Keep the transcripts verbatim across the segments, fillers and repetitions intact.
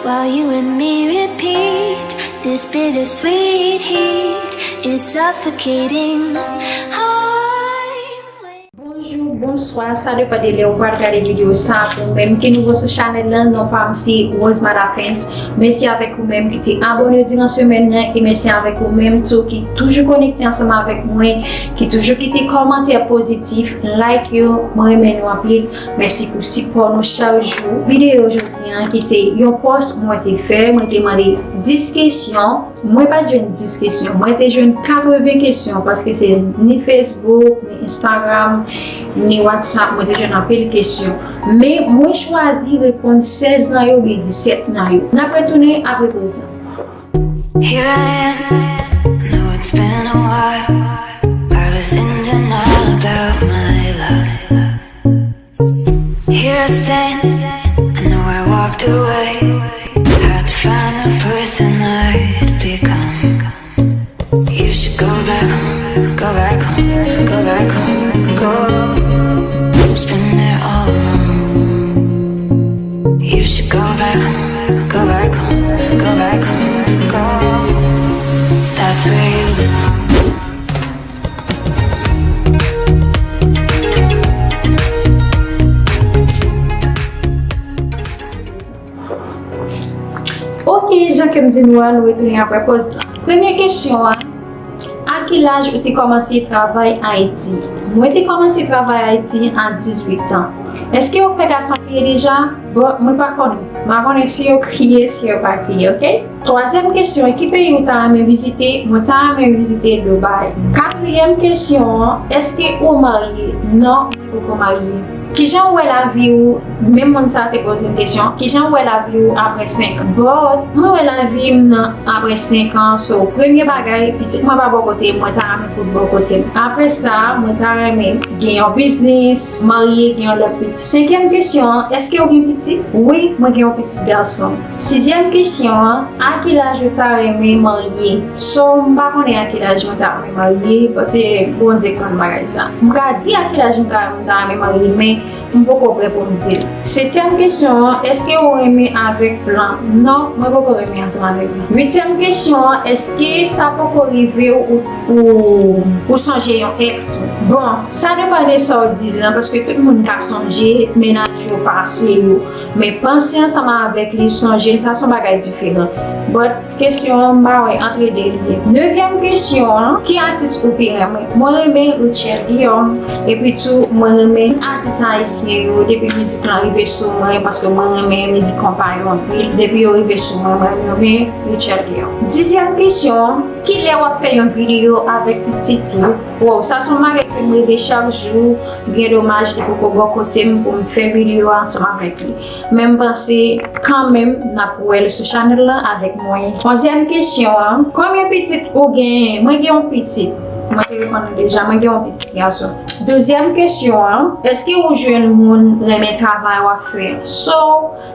While you and me repeat, this bittersweet heat is suffocating. I'm waiting. Bonjou, bonswa, sa depann de lè ou pral gade videyo sa. Pou ou menm ki nouvo sou chanèl lan, non pa m se Rosemada Fans. Mèsi avèk ou menm ki te abòne diran semèn nan, e mèsi avèk ou menm tou ki toujou konekte ansanm avèk mwen, ki toujou kite kòmantè pozitif, like yo, mwen renmen nou anpil. Mèsi pou sipò nou chak jou. Videyo jodi an ki se yon pòs mwen te fè, mwen te mande dis kesyon. Mwen pa t jwenn dis kesyon, mwen te jwenn katreven kesyon paske se ni Facebook, ni Instagram, ni WhatsApp, mwen te jwenn anpil kesyon. Men mwen chwazi reponn sèz nan yo oubyen disèt nan yo. N ap retounen apre poz lan. Here I am, I know it's been a while. I was in denial about my life. Here I stand, I know I walked away. Had to find the person I'd become. You should go back home, go back home, go back home, go. It's been there all along. You should go back home, go back home, go back home, go. That's where you belong. Ok, jan ke m di nou an, nou retounen apre pòz lan. Premye kesyon an, a ki laj ou te kòmanse travay Ayiti? Mwen te kòmanse travay Ayiti a dizuit an. Èske yo fè gason kriye deja? Bon, mwen pa konnen. M pa konnen si yo kriye, si yo pa kriye, ok? Twazyèm kesyon, ki peyi ou ta renmen vizite? Mwen ta renmen vizite Dubai. Katriyèm kesyon, èske ou marye? Non, mwen poko marye. Kijan ou wè lavi ou? Menm moun sa a te poze m kesyon, kijan ou wè lavi ou apre senk an? But, mwen wè lavi m nan apre senk an, so, premye bagay, pitit mwen pa bò kote m, mwen ta renmen pou l bò kote m. Apre sa, mwen ta renmen gen yon biznis, marye, gen yon lòt pitit. Senkyèm kesyon an, èske ou gen pitit? Wi, mwen gen yon pitit gason. Sizyèm kesyon an, a ki laj ou ta renmen marye? So, m pa konnen a ki laj mwen ta renmen marye, paske Bondye k konn bagay sa. M ka di a ki laj m ka, m ta renmen marye, men m poko prè pou m di l. Setyèm kesyon an, èske ou renmen avèk plan? Non, mwen poko renmen ansanm avèk plan. Uityèm kesyon an, èske sa poko rive w, ou, ou, ou sonje yon èks ou? Bon, sa depann de sa w di l lan, paske tout moun ka sonje mennaj yo pase yo. Men panse ansanm avèk li, sonje l, sa se yon bagay diferan. But kesyon an, m pa wè antre de li ye. Nevyèm kesyon an, ki atis ou pi renmen? Mwen renmen Rutshelle Guillaume, epi tou, mwen renmen atis ayisyen yo, depi mizik lan rive sou mwen, paske mwen renmen mizik konpa yo anpil. Depi yo rive sou mwen, mwen renmen Rutshelle Guillaume. Dizyèm kesyon an, kilè w ap fè yon videyo avèk pitit ou? Wow, sa se yon bagay ke m reve chak jou, byen domaj, li poko bò kote m pou m fè videyo a ansanm avèk li. Men m panse, kanmenm, n ap wè l sou chanèl lan avèk mwen. Onzyèm kesyon an, konbyen pitit ou genyen? Mwen gen yon pitit. Mwen te reponn ou deja, mwen gen yon pitit gason. Douzyèm kesyon an, èske ou jwenn moun renmen travay w ap fè? So,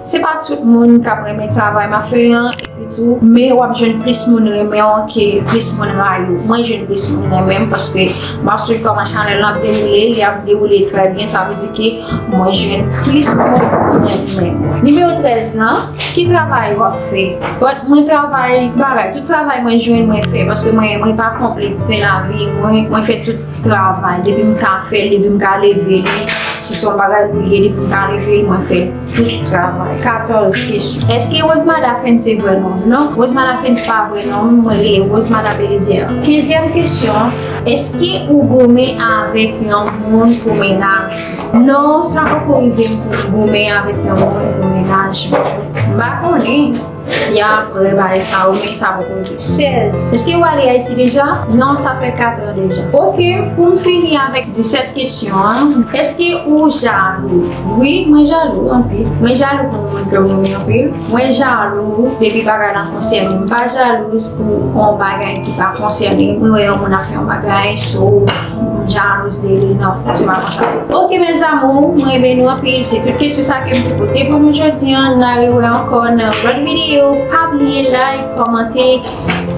se pa tout moun k ap renmen travay m ap fè an, epi tou, men w ap jwenn plis moun renmen w ke plis moun rayi w. Mwen jwenn plis moun renmen m paske m ap swiv kòman chanèl lan ap dewoule, li ap dewoule trè byen, sa vle di ke mwen jwenn plis moun renmen m. Nimewo trèz lan, ki travay w ap fè? But mwen travay, bagay, tout travay mwen jwenn mwen fè, paske mwen, mwen pa konplekse lavi mwen, mwen fè tout travay. Depi m ka fè l, depi m ka leve li, si se yon bagay pou l ye, depi m ka leve l, mwen fè tout travay. Katòz kesyon. Èske Rosemada Fenty se vrè non m? Non, Rosemada Fenty pa vrè non m. Mwen rele Rosemada Belizaire. Kenzyèm kesyon. Èske ou goumen avèk yon moun pou mennaj ou? Non, sa poko rive m pou m goumen avèk yon moun pou mennaj mwen. M pa konnen. Si apre bagay sa yo, men sa poko rive. Sèz. Èske w ale Ayiti deja? Non, sa fè kat an deja. Ok, pou m fini avèk disèt kesyon an, èske ou jalou? Wi, mwen jalou anpil. Mwen jalou pou moun ke m renmen anpil. Mwen jalou depi bagay la konsène m. M pa jalouz pou yon bagay ki pa konsène m. Mwen wè yon moun ap fè yon bagay, so, m jalouz de li, non, se pa konsa. Ok, mes amours, mwen renmen nou anpil. Se tout kesyon sa ke m te pote pou nou jodi an. N a rewè ankò nan lòt videyo. Pa bliye like, kòmante,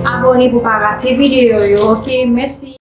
abòne pou pa rate videyo yo. Ok, mèsi.